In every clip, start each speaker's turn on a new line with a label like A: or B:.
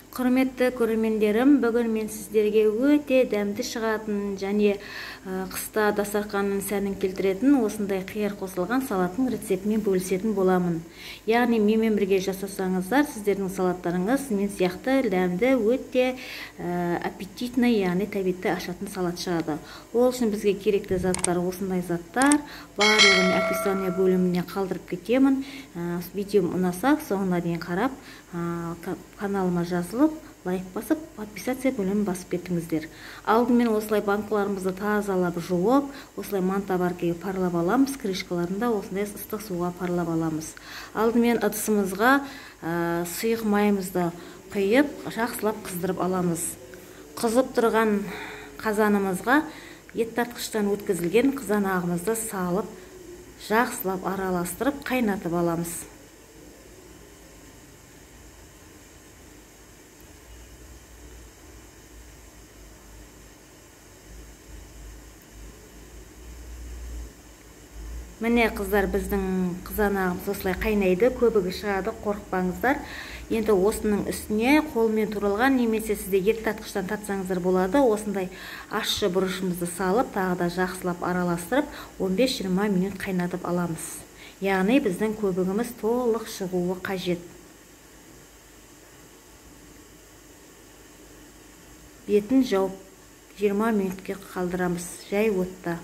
A: Құрметті көрермендерім, бүгін мен сіздерге өте дәмді шығатын және қыста дастарханның сәнін келтіретін осындай қияр қосылған салаттың рецептімен бөлісетін боламын. Яғни менімен бірге жасасаңыздар, сіздердің салаттарыңыз мен сияқты дәмді, өте аппетитный, яғни тәбетті ашатын салат шығады. Ол үшін бізге керекті заттар осындай заттар. Барлығын описание бөліміне қалдырып кетемін. Видеом ұнаса, соңына дейін қарап, каналыма жазылып, лайк басып, подписаться бөлімін басып кетіңіздер. Алдымен осылай банкаларымызды тазалап жуып, осылай мантоваркаға парлап аламыз, крышкаларында осындай ыстық суға парлап аламыз. Алдымен ыдысымызға сұйық майымызды құйып, жақсылап қыздырып аламыз. Қызып тұрған қазанымызға ет тартқыштан өткізілген қызанағымызды салып, жақсылап араластырып, қайнатып аламыз. Міне қыздар, біздің қызанағымыз осылай қайнайды, көбігі шығады, қорықпаңыздар. Енді осының үстіне қолмен туралған немесе сізде ет тартқыштан тартсаңыздар болады. Осындай ащы бұрышымызды салып, тағы да жақсылап араластырып, 15-20 минут қайнатып аламыз. Яғни біздің көбігіміз толық шығуы қажет. Бетін жауып 20 минутке қалдырамыз жай отта.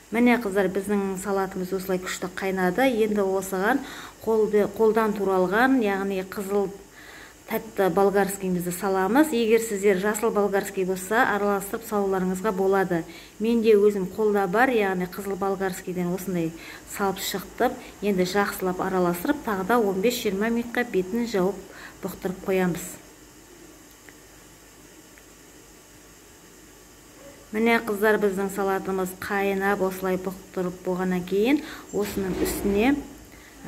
A: Міне қыздар, біздің салатымыз осылай күшті қайнады. Енді осыған қолдан туралған, яғни қызыл тәтті болгарскийімізді саламыз. Егер сіздер жасыл болгарский болса, араластырып салуларыңызға болады. Менде өзім қолда бар, яғни қызыл болгарскийден осындай салып шықтым. Енді жақсылап араластырып, тағы да 15-20 минутқа бетін жауып бұқтырып қоямыз. Міне қыздар, біздің салатымыз қайнап осылай бұқтырып болғаннан кейін осының үстіне,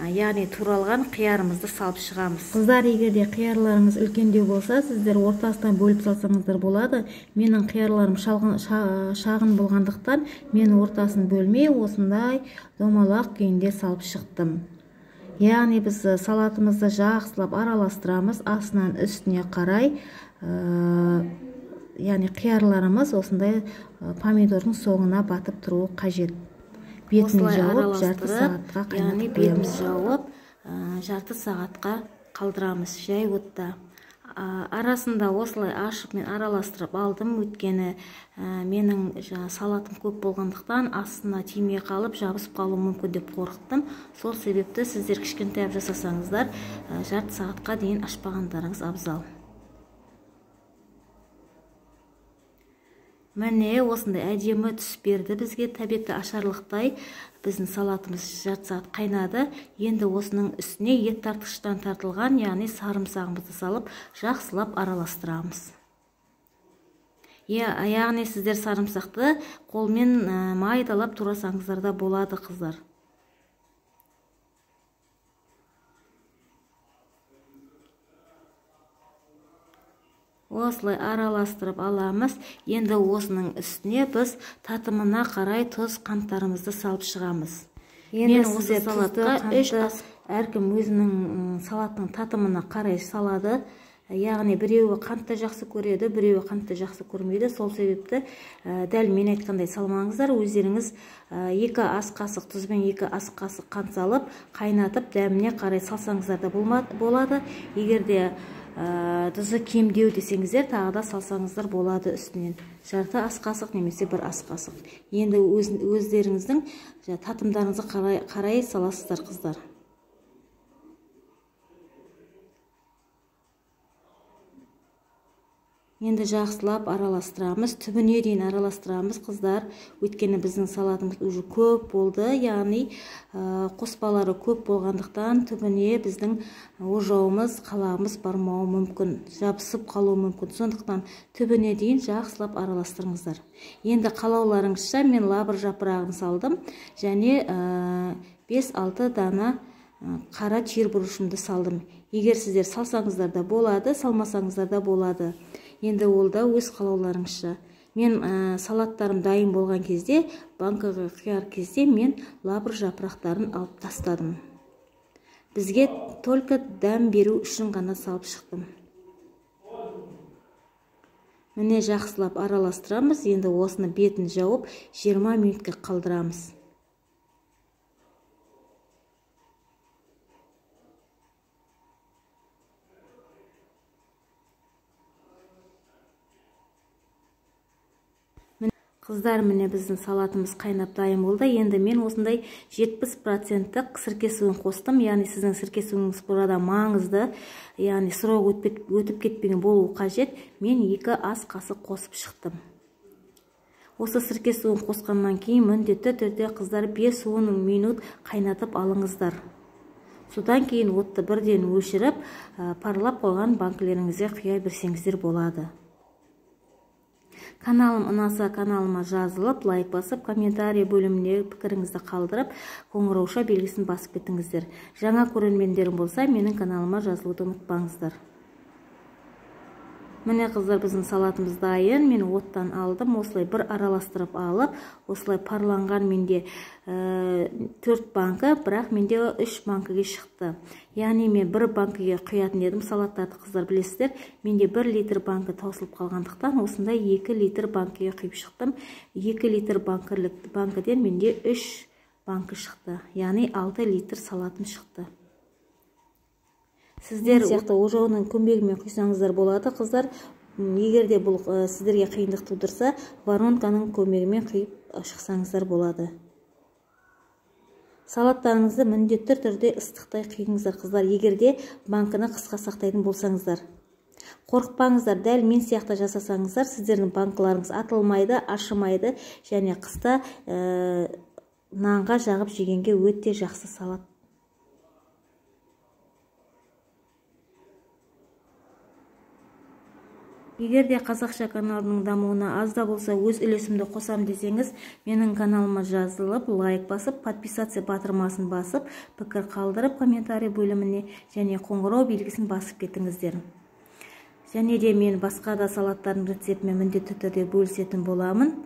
A: яғни туралған қиярымызды салып шығамыз.
B: Қыздар, егер де қиярларыңыз үлкендеу болса, сіздер ортасынан бөліп салсаңыздар болады. Менің қиярларым шағын болғандықтан мен ортасын бөлмей осындай домалақ күйінде салып шықтым. Яғни біз салатымызды жақсылап араластырамыз, астынан үстіне қарай. Яғни қиярларымыз осындай помидордың соңына батып тұруы қажет. Бетін жауып, жарты сағатқа қайнатып қоямыз.
A: Бетін жауып, жарты сағатқа қалдырамыз жай отта. Арасында осылай ашып мен араластырып алдым, өйткені менің салатым көп болғандықтан астына тимей қалып, жабысып қалуы мүмкін деп қорықтым. Сол себепті сіздер кішкентай жасасаңыздар, жарты сағатқа дейін ашпағандарыңыз абзал. Міне осындай әдемі түс берді бізге, тәбетті ашарлықтай біздің салатымыз жарты сағат қайнады. Енді осының үстіне ет тартқыштан тартылған, яғни сарымсағымызды салып, жақсылап араластырамыз. Яғни сіздер сарымсақты қолмен майдалап турасаңыздар да болады, қыздар. Осылай араластырып аламыз. Енді осының үстіне біз татымына қарай тұз, қанттарымызды салып шығамыз.
B: Енді
A: Мен осы
B: сіздер
A: салатқа
B: тұзды,
A: үш
B: қантты
A: ас, әркім өзінің салаттың татымына қарай салады. Яғни біреуі қантты жақсы көреді, біреуі қантты жақсы көрмейді. Сол себепті дәл мен айтқандай салмаңыздар. Өздеріңіз 2 ас қасық тұз бен 2 ас қасық қант салып, қайнатып, дәміне қарай салсаңыздар да болады. Егер де тұзы кемдеу десеңіздер, тағы да салсаңыздар болады үстінен. Жарты ас қасық немесе 1 ас қасық. Енді өздеріңіздің татымдарыңызға қарай саласыздар, қыздар. Енді жақсылап араластырамыз, түбіне дейін араластырамыз, қыздар. Өйткені біздің салатымыз уже көп болды, яғни қоспалары көп болғандықтан түбіне біздің ожауымыз, қаламыз бармауы мүмкін, жабысып қалуы мүмкін. Сондықтан түбіне дейін жақсылап араластырыңыздар. Енді қалауларыңызша мен лавр жапырағын салдым және 5-6 дана қара түйір бұрышымды салдым. Егер сіздер салсаңыздар да болады, салмасаңыздар да болады. Енді ол да өз қалауларыңызша. Мен салаттарым дайын болған кезде, банкаға құяр кезде мен лавр жапырақтарын алып тастадым. Бізге только дәм беру үшін ғана салып шықтым. Міне, жақсылап араластырамыз. Енді осыны бетін жауып 20 минутқа қалдырамыз. Қыздар, міне біздің салатымыз қайнап дайын болды. Енді мен осындай 70% сірке суын қостым. Яғни сіздің сірке суыңыз burada маңызды, яғни срок өтіп кетпеген болуы қажет. Мен 2 ас қасық қосып шықтым. Осы сірке суын қосқаннан кейін міндетті түрде, қыздар, 5-10 минут қайнатып алыңыздар. Содан кейін отты бірден өшіріп, парлап қойған банкілеріңізге құя берсеңіздер болады. Каналым ұнаса, каналыма жазылып, лайк басып, комментарий бөліміне пікіріңізді қалдырып, қоңырауша белгісін басып кетіңіздер. Жаңа көрермендерім болса, менің каналыма жазылуды ұмытпаңыздар. Міне, қыздар, біздің салатымыз дайын. Мен оттан алдым, осылай бір араластырып алып, осылай парланған менде 4 банкі, бірақ менде 3 банкіге шықты. Яғни мен бір банкіге құятын едім салаттарды, қыздар, білесіздер. Менде 1 литр банкі таусылып қалғандықтан осындай 2 литр банкіге құйып шықтым. 2 литр банкіден менде 3 банкі шықты. Яғни 6 литр салатым шықты. Сіздер сияқты ожауының көмегімен құйсаңыздар болады, қыздар. Егер де бұл сіздерге қиындық тудырса, воронканың көмегімен құйып шықсаңыздар болады. Салаттарыңызды міндетті түрде ыстықтай құйыңыздар, қыздар, егер де банкіні қысқа сақтайтын болсаңыздар. Қорықпаңыздар, дәл мен сияқты жасасаңыздар, сіздердің банкілеріңіз атылмайды, ашымайды және қыста нанға жағып жегенге өте жақсы салат. Егер де қазақша каналының дамуына аз да болса өз үлесімді қосам десеңіз, менің каналыма жазылып, лайк басып, подписаться батырмасын басып, пікір қалдырып, комментарий бөліміне және қоңырау белгісін басып кетіңіздер. Және де мен басқа да салаттардың рецептімен міндетті түрде бөлісетін боламын.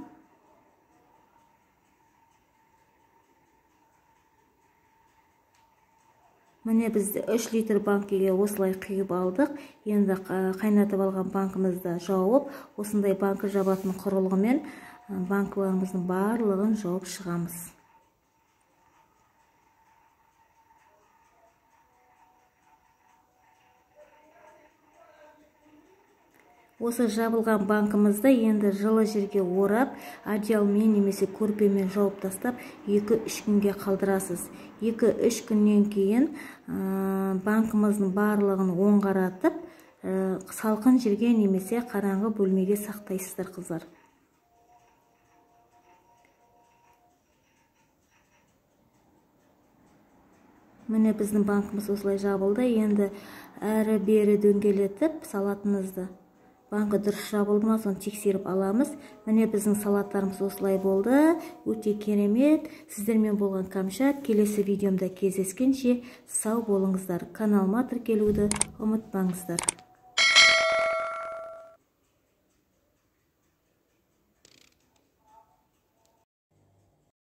A: Міне, біз 3 литр банкіге осылай құйып алдық. Енді қайнатып алған банкімізді жауып, осындай банкі жабатын құрылғымен банкілеріміздің барлығын жауып шығамыз. Осы жабылған банкімізді енді жылы жерге орап, одеялмен немесе көрпемен жауып тастап, 2-3 күнге қалдырасыз. 2-3 күннен кейін банкіміздің барлығын оңғаратып, салқын жерге немесе қараңғы бөлмеге сақтайсыздар, қыздар. Міне, біздің банкіміз осылай жабылды. Енді әрі бері дөңгелетіп салатымызды, банкі дұрыс жабылды ма, соны тексеріп аламыз. Міне, біздің салаттарымыз осылай болды. Өте керемет. Сіздермен болған Камшат. Келесі видеомда кездескенше сау болыңыздар. Каналыма тіркелуді ұмытпаңыздар.